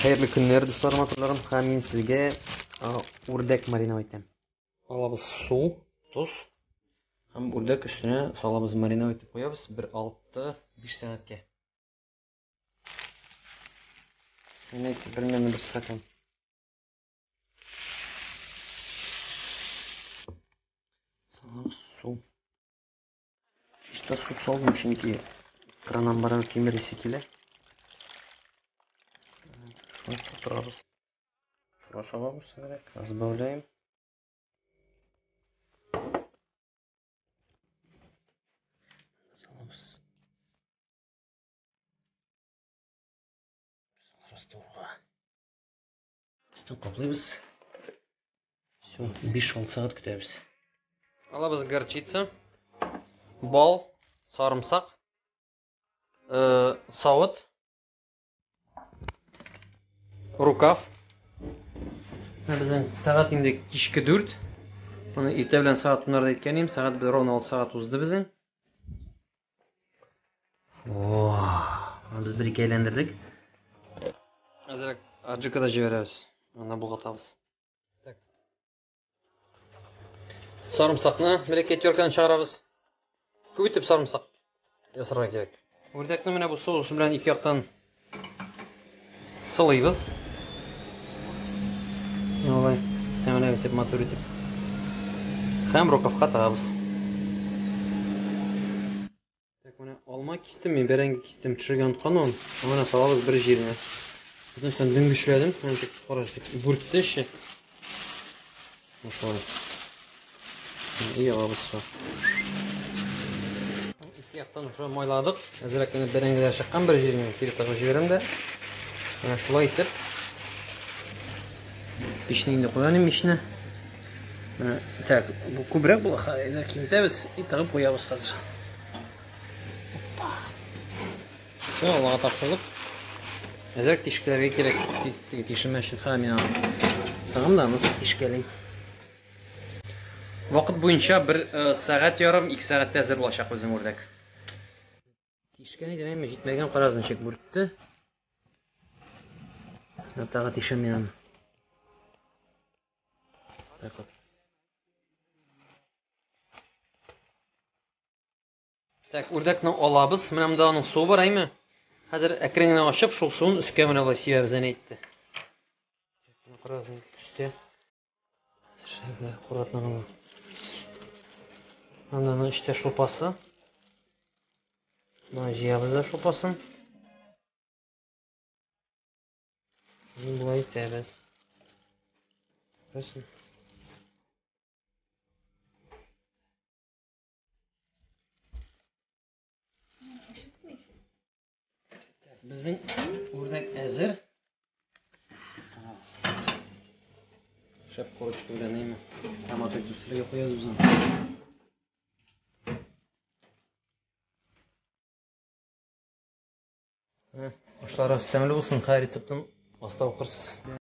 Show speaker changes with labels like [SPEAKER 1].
[SPEAKER 1] Хәерле көннәр, дусларым, матурларым. Һәм мин сезгә үрдәк мариновать итәм. Алабыз су, тоз һәм үрдәк өстенә салабыз, мариновать итеп куябыз бер 6-5 сәгатькә. Менә примерно бер стакан. Салабыз су. Чиста су салдым, чөнки краннан барыбер тимер исе килә. Шулай тутырабыз. Шуға салабыз әзрәк, разбавляем. Салабыз. Растворга. Өстен каплыйбыз. Все, 5-6 сәгать көтәбез. Алабыз горчица, бал, сарымсак, савыт, рукав. Менә безнең сәгать инде кичке 4. Моны иртә белән сәгать 10-ларда әйткән идем, сәгать бер ровно 6 сәгать узды безнең. О, без бер ике әйләндердек. Әзрәк аджика да җибәрәбез. Аны болгатабыз. Так. Сарымсакны бер-ике теркадан чыгарабыз. Күп итеп сарымсак ясарга кирәк. Үрдәкне менә бу соус белән ике яктан сылыйбыз. Алай, тәмләп итеп, матур итеп. Һәм рукавка тагабыз. Так, менә алма кистем, мин бәрәңге кистем, төшергән онытканмын. Менә салабыз бер җиренә. Бөтен өстен дөңгечләдем, менә ничек караш, бүртте эче. Шулай. И алабыз все. Ике яктан шулай майладык. Әзрәк кенә бәрәңгеләр чыккан бер җиреннән кире тыгып җибәрәм дә. Менә шулай итеп пичне инде куям мичне. Менә так, бу күбрәк була, хәзер киметәбез и тыгып куябыз хәзер. Опа. Все, Аллага тапшырдык. Әзрәк тишкәләргә кирәк. Тишемә өчен хәзер мин аны тыгым да, анысы тишкәлим. Вакыт буенча бер сәгать ярым, ике сәгатьтә әзер булачак безнең үрдәк. Тишкән идем, әмма җитмәгән, карагыз ничек бүртте. Тагы тишәм мин аны. Так вот. Так, үрдәкне алабыз. Менә монда аның суы бар, әйме? Хәзер әкрен генә ачып, шул суын өскә менә болай сибәбез, әнә әйтте. Менә карагыз, өстә. Шәбә, аккуратно гына. Анда аның эчтә шулпасы. Менә җыябыз да шулпасын. Мин болай итәбез. Күрәсең? Безнең үрдәк әзер. Шәп корочка белән әйме. Томат итеп сырга куябыз без аны. Ашларыгыз тәмле булсын, хәер рецептын аста укырсыз.